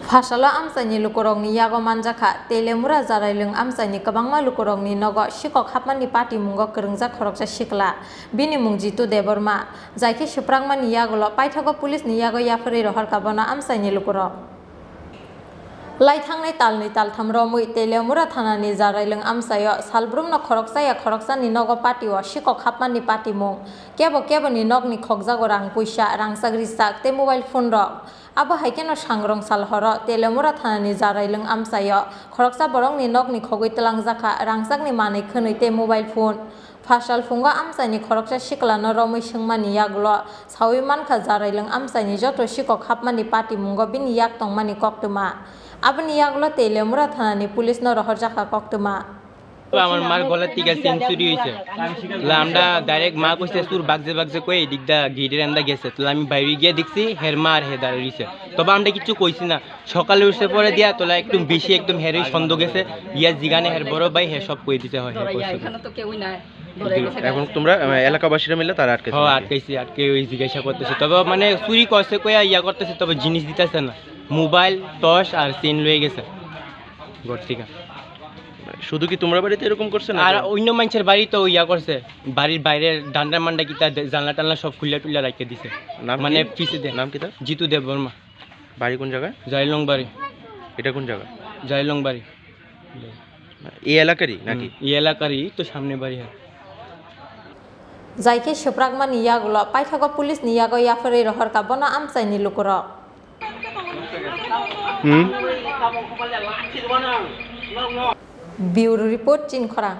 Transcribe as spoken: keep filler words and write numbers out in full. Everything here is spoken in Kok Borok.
Phasalo amchaini lukurokni yago manjakha, Telemura Jarailwng amchaini kwbangma lukurokni nogo sikok hapmani patimungo kwrwngjak khoroksa sikla, bini mung Jitu Debbarma. Jaikhe swprakmani yagulo paithago police ni yago yapharwi rohorkha bono amchaini lukurok. Laithangnai talnwi taltham romwi Telemura thanani Jarailwng amchaio salbrumno khoroksaya khoroksani nogo patio sikok hapmani patimung, kebo keboni nokni khokjago rang puisa, rangchak rijak tei mobile phone rok. Abo hai kheno sangrong sal horo Telemura thanani Jarailwng amchaio khoroksa borokni nokni khogwi twlangjakha rangchakni manwi khwnwi tei mobile phone. Phasal phungo amchaini khoroksa siklano romwi swngmani yagulo saui mankha Jarailwng amchaini joto sikok hapmani patimungo bini yak tongmani koktwma. Aboni yagulo Telemura thanani police no rohorjakha koktwma. তো আমার মার গলার থেকে চেইন চুরি হয়েছে। তো আমরা ডাইরেক্ট মা কইছে চুর বাগজে বাগজে কই এদিক দা গেটের আন্দা গেছে। তো আমি বাইরে গিয়ে দেখছি হের মা আর হে দাঁড়িয়ে রয়েছে। তবে আমরা কিচ্ছু কইছি না। সকালে উঠছে পরে দিয়া তোলা একদম বেশি একদম হেরই সন্দেহ গেছে। ইয়া জিগানে হের বড় ভাই হে সব কই দিতে হয়, হে কইছে। এখানে তো কেউই নাই। ধরে গেছে। এখন তোমরা, আহ, এলাকাবাসীরা মিলে তারা আটকেছে হ্যাঁ, নাকি? আটকাইছি, আটকে ওই জিজ্ঞাসা করতেছে। তবে মানে চুরি করছে কইয়া ইয়া করতেছে, তবে জিনিস দিতেছে না। মোবাইল, টর্চ আর চেইন লয়ে গেছে ঘর থেকে। শুধু কি তোমরা বাড়িতে এরকম করছে না? আর অন্য মানুষের বাড়ি তো ইয়া করছে, বাড়ির বাইরে ডান্ডা মান্ডা কিতা দে-, জানলা টানলা সব খুলে টুলে রাখিয়ে দিছে। নাম মানে কি? পিছে দে। নাম কিতা? জিতু দেববর্মা। বাড়ি কোন জায়গায়? জাইলং বাড়ি। এটা কোন জায়গা? জাইলং বাড়ি। এই এলাকারই নাকি? হুম, এই এলাকারই তো সামনে বাড়ি, হ্যাঁ। Jaikhe swprakmani yagulo paithago police ni yago yapharwi rohorkha bono amchaini lukurok. Hmm? Bureau report, Chini Khorang.